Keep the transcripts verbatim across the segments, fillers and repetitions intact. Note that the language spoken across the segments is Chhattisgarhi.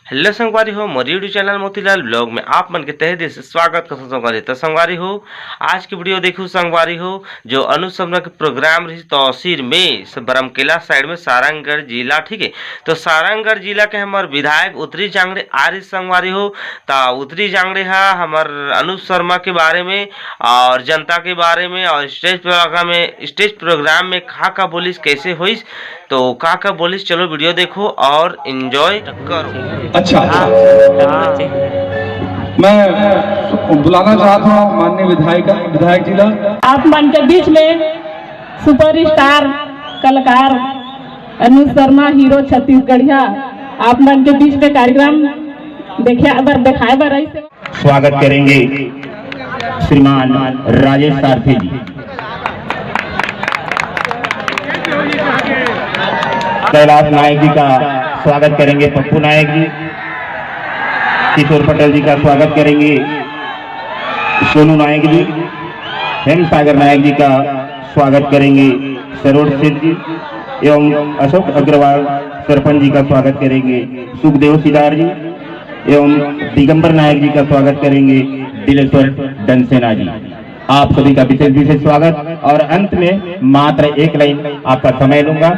हेलो संगवारी हो, मोर YouTube चैनल मोतीलाल ब्लॉग में आप मन के तहे दिल से स्वागत करथों संगवारी। तो संगवारी हो, आज की वीडियो देखू संगवारी हो, जो अनुज शर्मा के प्रोग्राम रही तौसीर में, स-, बरमकेला साइड में, सारंगढ़ जिला, ठीक है। तो सारंगढ़ जिला के हमर विधायक उत्तरी जांगड़े आ रही संगवारी हो, ता उत्तरी जांगड़े हा हमर अनुज शर्मा के बारे में और जनता के बारे में और स्टेज प्रोग्राम में, स्टेज प्रोग्राम में का का बोलिस, कैसे होइस, तो का का बोलिस, चलो वीडियो देखो और एंजॉय करो। अच्छा, अच्छा। मैं बुलाना चाहता हूँ माननीय विधायक, विधायक जी ला। आप मन के बीच में सुपरस्टार कलाकार अनुज शर्मा, हीरो छत्तीसगढ़िया, आप मन के बीच में कार्यक्रम देखे बर, दिखाए बर रही। स्वागत करेंगे श्रीमान राजेश सारथी जी। कैलाश नायक जी का स्वागत करेंगे पप्पू नायक जी। किशोर पटेल जी का स्वागत करेंगे सोनू नायक जी। हेम सागर नायक जी का स्वागत करेंगे सरोज सेठ जी एवं अशोक अग्रवाल सरपंच जी का स्वागत करेंगे सुखदेव सिदार जी एवं दिगंबर नायक जी का स्वागत करेंगे दिलेश्वर डनसेना जी। आप सभी का विशेष विशेष स्वागत और अंत में मात्र एक लाइन आपका समय लूंगा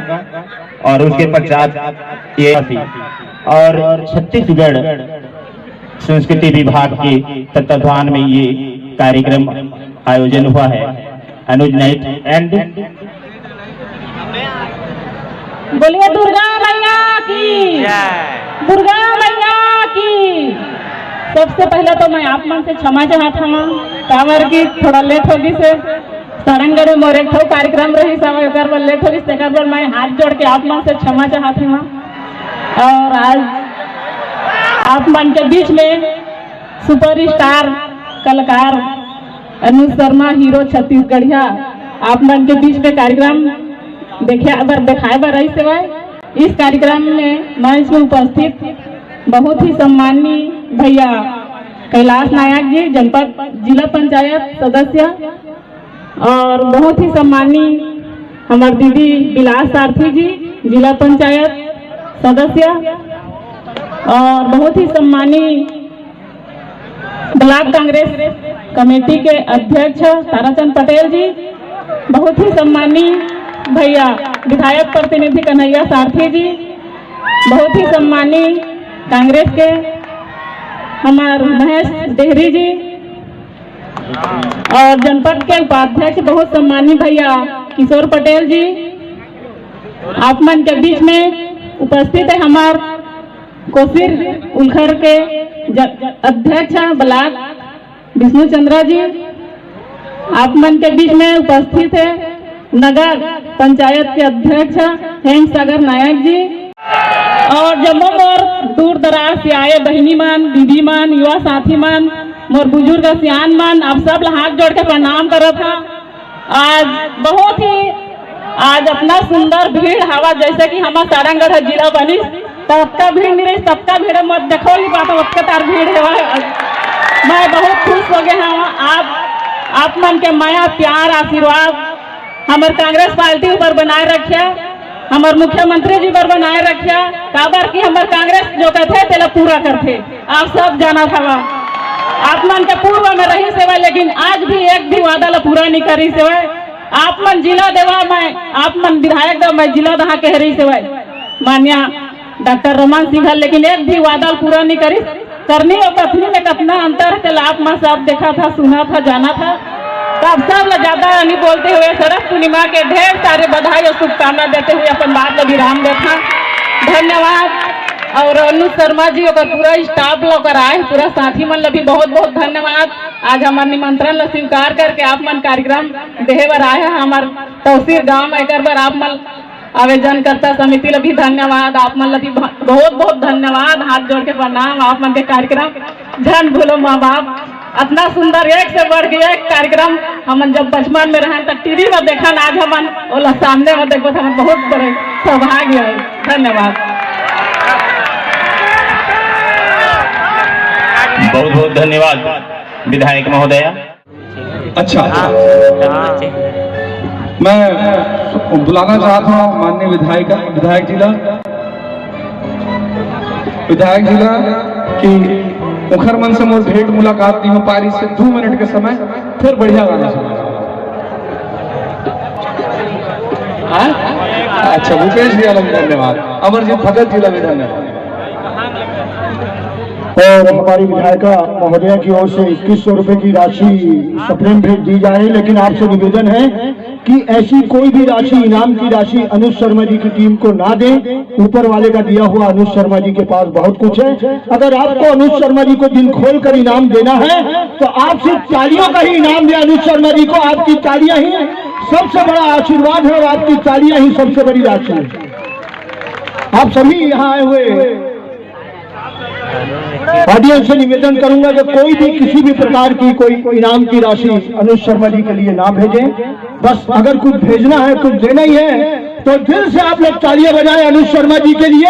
और उसके पश्चात ये और छत्तीसगढ़ संस्कृति विभाग के तत्वाधान में ये कार्यक्रम आयोजन हुआ है। अनुज नाइट एंड बोलिए दुर्गा मैया की, दुर्गा मैया की। सबसे पहले तो मैं आप मन से क्षमा चाहत हूँ, काबर कि थोड़ा लेट हो गई से। सारंगढ़ में मोर एक ठो कार्यक्रम रही सब, ओकर बर लेट हो गई, तेकर बर मैं हाथ जोड़ के आप मन से क्षमा चाहत हूँ। और आज आप मन के बीच में सुपरस्टार कलाकार अनुज शर्मा, हीरो छत्तीसगढ़िया, आप मन के बीच में कार्यक्रम देखे बर, दिखाए बर रही सेवाए। इस कार्यक्रम में मंच में उपस्थित बहुत ही सम्माननीय भैया कैलाश नायक जी, जनपद जिला पंचायत सदस्य, और बहुत ही सम्माननीय हमार दीदी विलास सारथी जी, जिला पंचायत सदस्य, और बहुत ही सम्माननीय ब्लॉक कांग्रेस कमेटी के अध्यक्ष ताराचंद पटेल जी, बहुत ही सम्माननीय भैया विधायक प्रतिनिधि कन्हैया सारथी जी, बहुत ही सम्माननीय कांग्रेस के हमार महेश डेहरी जी, और जनपद के उपाध्यक्ष बहुत सम्माननीय भैया किशोर पटेल जी, आप मन के बीच में उपस्थित है हमार कोसीर उलखर के ज-, अध्यक्ष ब्लॉक विष्णु चंद्रा जी, आप मन के बीच में उपस्थित है नगर पंचायत के अध्यक्ष हेम सागर नायक जी, और जम्मो मोर दूर दराज से आए बहिनी मन, दीदी मन, युवा साथी मन, मोर बुजुर्ग सियान मन, आप सब ला हाथ जोड़ के प्रणाम करत हा। आज बहुत ही, आज अतना सुंदर भीड़ हवा, जैसे कि हमर सारंगढ़ जिला बनिस, ततका भीड़ नहीं रहिस, ततका भीड़ मत देखो, नहीं पाता, ओतका तार भीड़ है। मैं बहुत खुश हो गए हूँ। आप, आप मन के मया, प्यार, आशीर्वाद हमर कांग्रेस पार्टी ऊपर बनाए रखिया, हमर मुख्यमंत्री जी बर बनाए रखिया, काबर कि हमर कांग्रेस जो कहथे तेला पूरा करथे। आप सब जानत हवा, आप मन के पूर्व में रही सेवा, लेकिन आज भी एक भी वादा ला पूरा नहीं करी सेवा। आप मन जिला देवा, मैं आप मन विधायक देवा, मैं जिला दहा कह रही सेवा। मान्या डॉक्टर रमन सिंह ह, लेकिन एक भी वादा पूरा नहीं करिस। करनी और कथनी में कतना अंतर है, तेला आप मन सब देखा था, सुना था, जाना था। तो आप सब ला ज्यादा नहीं बोलते हुए शरद पूर्णिमा के ढेर सारे बधाई और शुभकामना देते हुए अपन बात ला विराम देता। धन्यवाद। और अनुज शर्मा जी, ओकर पूरा स्टाफ ला, ओकर आए पूरा साथी मन ला भी बहुत बहुत धन्यवाद। आज हमार निमंत्रण ला स्वीकार करके आप मन कार्यक्रम देहे बर आए हैं हमार तौसीर गांव में, एकर बर आप मन आवेदनकर्ता समिति ला भी धन्यवाद, आप मन ला भी ब-, बहुत बहुत धन्यवाद, हाथ जोड़ के प्रणाम। आप मन के कार्यक्रम झन भूलो माँ बाप, अतना सुंदर एक से बढ़ के एक कार्यक्रम। हमन जब बचपन में रहन त टीवी में देखन, आज हमन ओला सामने में देखबो त हमन बहुत बड़े सौभाग्य है। धन्यवाद। बहुत बहुत धन्यवाद विधायक महोदया। अच्छा, मैं बुलाना चाहता हूँ माननीय विधायक, विधायक जी ला। विधायक जी ला कि उखर मन से मोर भेंट मुलाकात नहीं हो पा रही से दो मिनट के समय, फिर बढ़िया गाना सुना। हाँ? अच्छा, भूपेश जी ला भी धन्यवाद, अमरजीत भगत जी ला भी धन्यवाद। और हमारी विधायिका महोदया की ओर से इक्कीस सौ रुपए की राशि सप्रेम भेंट दी जाए, लेकिन आपसे निवेदन है कि ऐसी कोई भी राशि, इनाम की राशि अनुज शर्मा जी की टीम को ना दें। ऊपर वाले का दिया हुआ अनुज शर्मा जी के पास बहुत कुछ है। अगर आपको अनुज शर्मा जी को दिल खोल कर इनाम देना है तो आप सिर्फ तालियों का ही इनाम दें अनुज शर्मा जी को। आपकी तालियां ही सबसे बड़ा आशीर्वाद है और आपकी तालियां ही सबसे बड़ी राशि है। आप सभी यहाँ आए हुए ऑडियंस से निवेदन करूंगा कि कोई भी किसी भी प्रकार की कोई इनाम की राशि अनुज शर्मा जी के लिए ना भेजें। बस अगर कुछ भेजना है, कुछ देना ही है, तो दिल से आप लोग तालियां बजाएं अनुज शर्मा जी के लिए।